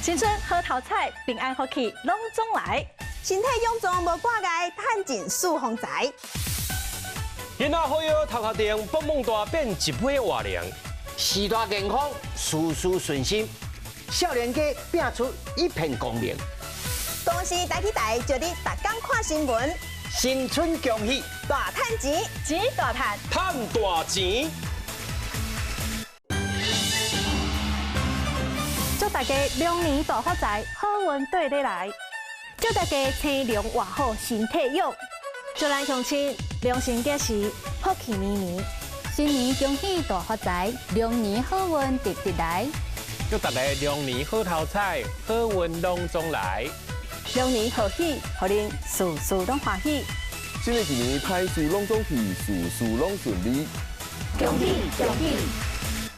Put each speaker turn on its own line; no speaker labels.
新春好頭彩，平安福氣攏總來。
身體勇壯無掛礙，趁錢四方財。
囡仔好藥頭殼頂，蹦蹦大變一尾活龍。
時大健康，事事順心，少年家拼出一片光明。
公視台起台，就你逐工看新聞。
新春恭喜，
大趁錢，
錢大趁，
趁大錢。
祝大家龍年大發財，好運綴咧來。
祝大家青龍活虎，身體勇。
祝咱鄉親良辰吉時，福氣綿綿。
新年恭喜大發財，龍年好運直直來。
祝大家龍年好頭彩，好運攏總來。
龍年賀喜，予恁事事攏歡喜。
新的一年歹事攏總去，事事攏順利。
恭喜恭喜！